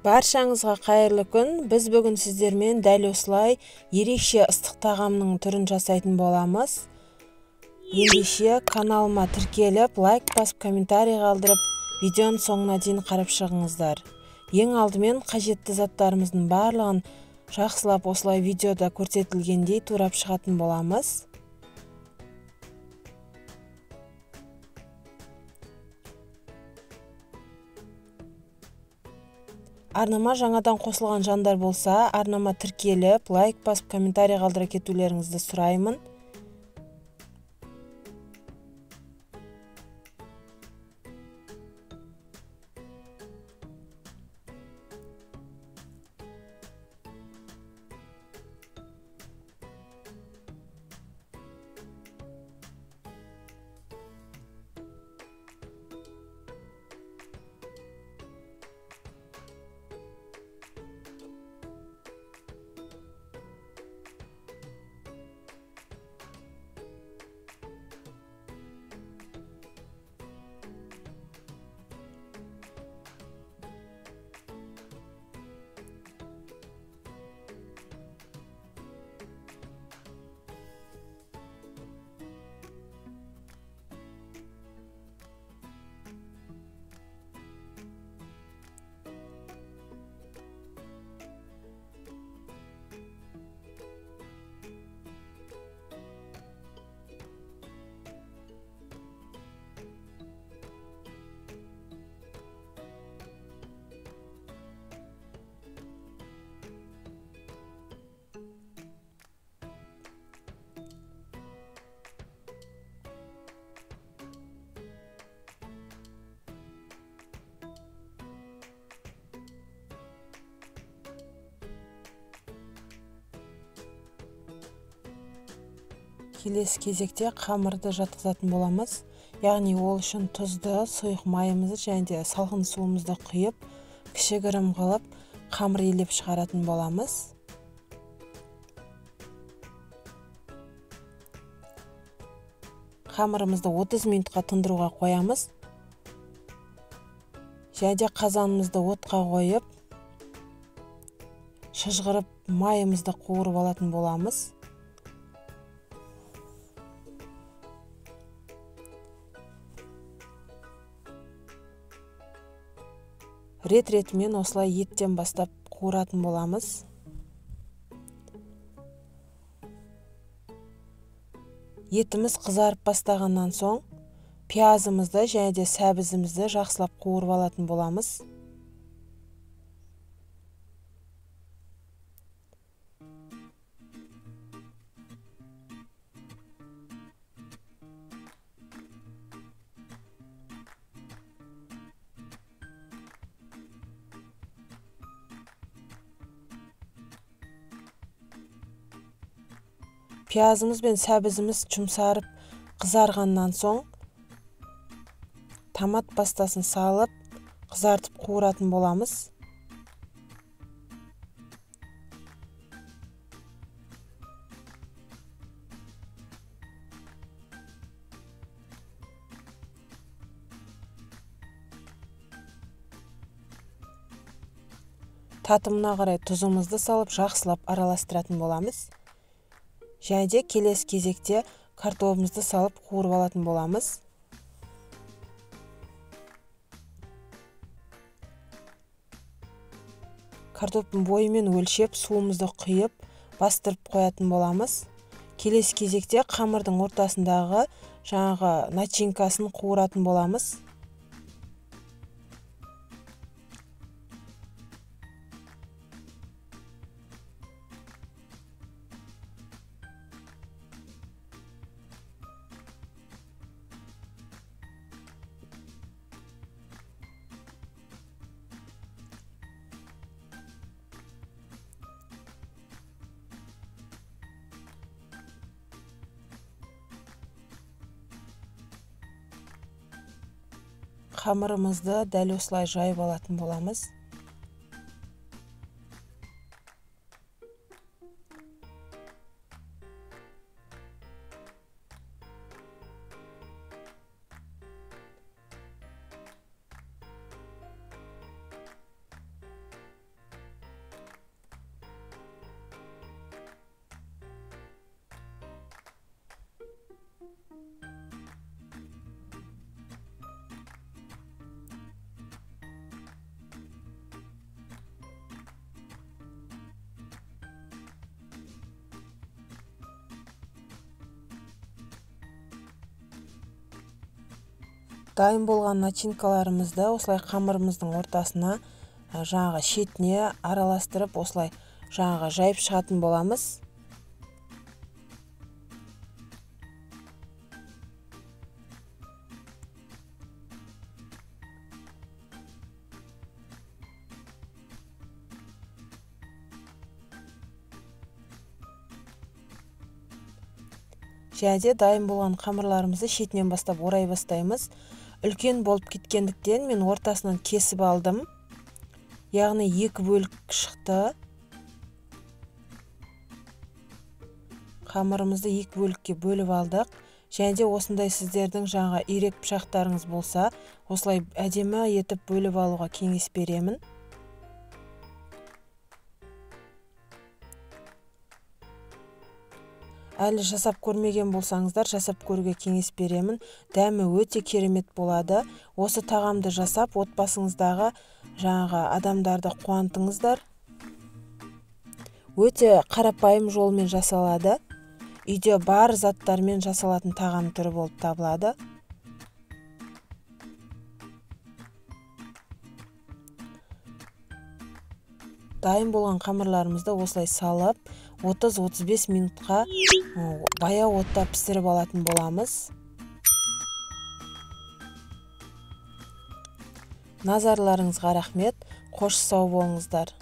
Баршаңызға қайырлы күн. Біз бүгін сіздермен дәл осылай ерекше ыстық тағамның түрін жасайтын боламыз. Ендеше каналыма тіркеліп, лайк басып, комментарий қалдырып, видеоның соңына дейін қарап шығыңыздар. Ең алдымен қажетті заттарымыздың барлығын жақсылап осылай видеода көрсетілгендей турап шығатын боламыз. Арнама жаңадан қосылған жандар болса, арнама тіркеліп, лайк басып, комментарий қалдыра кетулеріңізді сұраймын. Келесі кезекте қамырды жатқызатын боламыз. Яғни ол үшін тұзды, сұйық майымызды және де салқын суымызды құйып, кішігірім қылып қамыр илеп шығаратын боламыз. Қамырымызды 30 минутқа тындыруға қоямыз. Және де қазанымызды отқа қойып, шыжғырып майымызды қуырып алатын боламыз. Рет-ретімен осылай еттен бастап қуыратын боламыз. Етіміз қызарып бастағаннан соң пиязымызды және де сәбізімізді жақсылап қуырып алатын боламыз. Пиязымыз бен сәбізіміз жұмсарып қызарғаннан соң томат пастасын салып қызартып қуыратын боламыз. Татымына қарай тұзымызды салып жақсылап араластыратын боламыз. Және де келесі кезекте картобымызды салып қуырып алатын боламыз. Картоптың бойымен өлшеп, суымызды құйып, бастырып қоятын боламыз. Келесі кезекте қамырдың ортасындағы жаңағы начинкасын қуыратын боламыз. Қамырымызды дәл осылай жайып алатын боламыз. Дайын болған начинкаларымызды осылай қамырымыздың ортасына, жаңағы шетіне араластырып, осылай жаңағы жайып шығатын боламыз. Және де дайын болған қамырларымызды шетінен бастап орай бастаймыз. Үлкен болып кеткендіктен мен ортасынан кесіп алдым. Яғни екі бөлік шықты. Қамырымызды екі бөлікке бөліп алдық. Және де осындай сіздердің жаңа ирек пышақтарыңыз болса, осылай әдемі етіп бөліп алуға кеңес беремін. Әлі жасап көрмеген болсаңыздар, жасап көруге кеңес беремін. Дәмі өте керемет болады. Осы тағамды жасап, отбасыңыздағы жаңағы адамдарды қуантыңыздар. Өте қарапайым жолмен жасалады. Үйде бар заттармен жасалатын тағам түрі болып табылады. Дайын болған қамырларымызды осылай салып, 30-35 минутқа баяу отта пісіріп алатын боламыз. Назарларыңызға рахмет. Қош сау болыңыздар.